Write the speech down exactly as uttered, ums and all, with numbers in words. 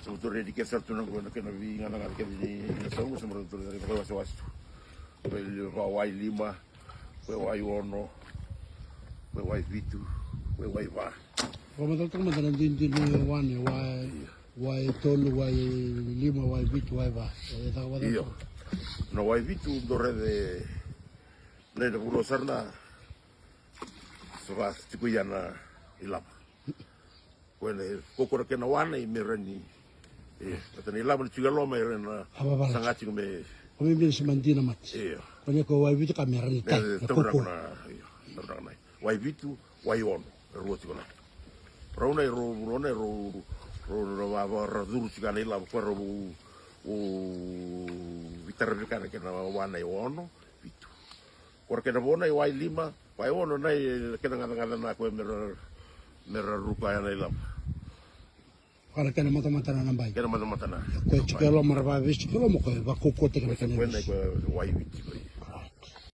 Ratou redi kece sara tu na qo na kena veiganagana kece ni na sau, sa maratou redi kece wasewase tu. Ko e va wai lima, ko e wai ono, ko e wai vitu, ko e wai va. Vamatalataka mada na duidui ni wane, wai, wai tolu, wai lima, wai vitu, wai va. E caka vata. Io. Na wai vitu dou raica e na ina vula sara na sa va tiko ia na ilava. Ko ena kokora kena wana i merani. E, kata na ilava ni tiko e loma e rena. Ava vala. Saga tiko me. Ko me bina se madina mati. Io. Ko ne ko wai vitu ka merani tai. E, na tauraka koko. Na, io, tauraka na. Wai vitu, wai ono. E rua tiko na. Rau na e rau, rau na e rau, rau na vava ra curu tiko na ilava ko rau u vitara vika na kena wana e ono, vitu. Ko ra kena vona e wai lima, wai ono na e kena gacagaca na ko e mera, mera ruka ya na ilava. Ko ra kena matamata na bai. Kena matamata na. Ko e tiko e loma ra vavesi tiko e loma ko e vakokota kena kena vesi. Ko e wai vitu.